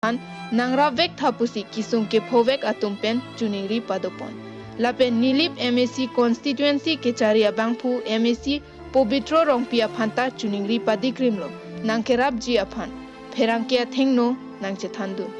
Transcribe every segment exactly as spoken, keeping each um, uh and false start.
aphan nangrap vek tha pusi kesung kepho vek atum pen choningri padopon. Lapen Nilip M A C constituency kechari abangphu M A C Pobitro Rongpi aphan ta choningri padikrimlo, nangkerapji aphan pherangke athengno nangchethandun.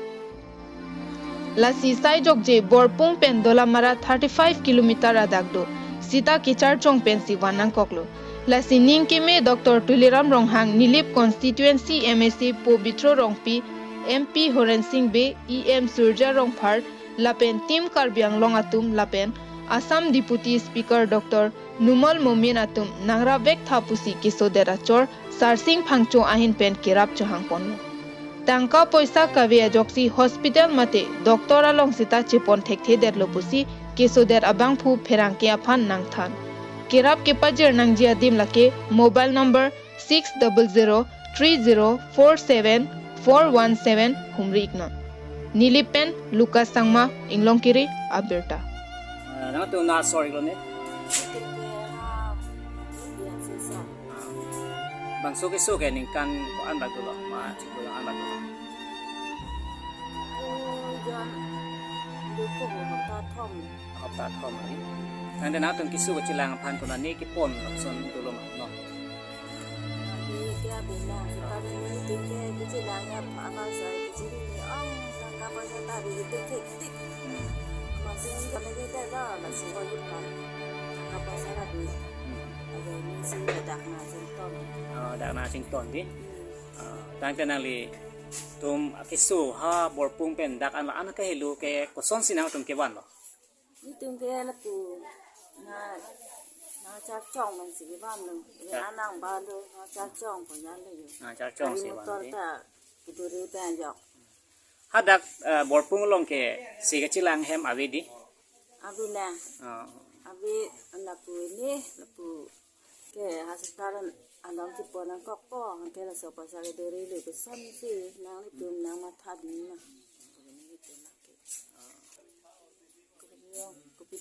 Lasi saijokje Borpung pen Dolamara thirty-five kilometer adak do, seta kecharchong pensi van nangkoklo. Lasi ning keme Doctor Tuliram Ronghang, Nilip constituency M A C Pobitro Rongpi, M P Horen Sing Bey, E M Surjya Rongphar, lapen Team Karbi Anglong atum lapen Assam Deputy Speaker Doctor Numal Momin atum nangrap vek tha pusi kesodet achor Sarsing Phangcho ahin pen kerap chohangponlo. Tangka poisa kave ajoksi hospital mate doctor along seta chepon thekthedetlo pusi kesodet abangphu pherangke aphan nangthan. Kerap kepajir nangji adim lake mobile number six double zero three zero four seven four one seven humri iknon. Nilip pen Lucas Sangma, Inglongkiri, abirta. Ah, nangtum na sorry lo ne? Bangso keso ke ningkan ko-an bak dolo, ma chiklo an bak dolo. Oh, jan dukung hopta thom. Hopta thom ni. Nang de nangtum keso kechelang aphan konane kepon lapuson dolo ma, no? Abi ke abi lang, kita ni ni tingke kechelang ya apa sa kecil ni, oh, tangka poisa ta abi tingke tik. Hmm. Masih yang kami kita dah, masih kau lupa. Tangka poisa ta abi. Hmm. Ada ni si dak na sington. Oh, dak na sington di. Hmm. Ah, tangte nanglitum keso ha Borpung pen dak an la-an kehelo ke kosonsi nangtum kevanlo? Nelitum ke lapu na, nangcharchong pensi kevanlo. Ya. Anang balo nangcharchong ko ya lo yo. Nangcharchong si van lo. Gari motor ta keduri pen ajok. Hadak, eh, Borpung along ke si kechelang hem ave di? Ave na. Oh. Ave lapu ni, lapu ke hospital along chepon nangkokpo, anke laso poisa keduri lo kosonsi nanglitum nangmatha dun ma. Kopi, kopi,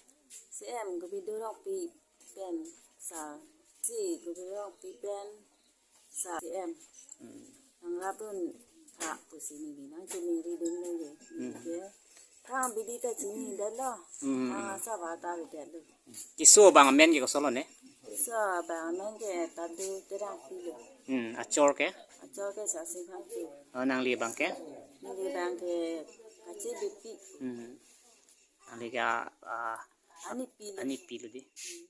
C M, Pobitro Rongpi pen sa, si, Pobitro Rongpi pen sa C M. Hmm. Nangrapdun tha pusi neli nangchoningri dunlo ye. Hmm. Ke, thang bidi ta chinidetlo. Hmm. Thang asaba ta bidetlo. Keso abang amen ke kosonlo ne? Keso abang amen ke Tadu Terangpi lo. Hmm, achor ke? Achor ke Sarsing Phangcho. Oh, nangli abang ke? Neli abang ke Kache Beypi. Hmm. Nangli ke, ah, Anipi lo. Anipi lo di. Hmm.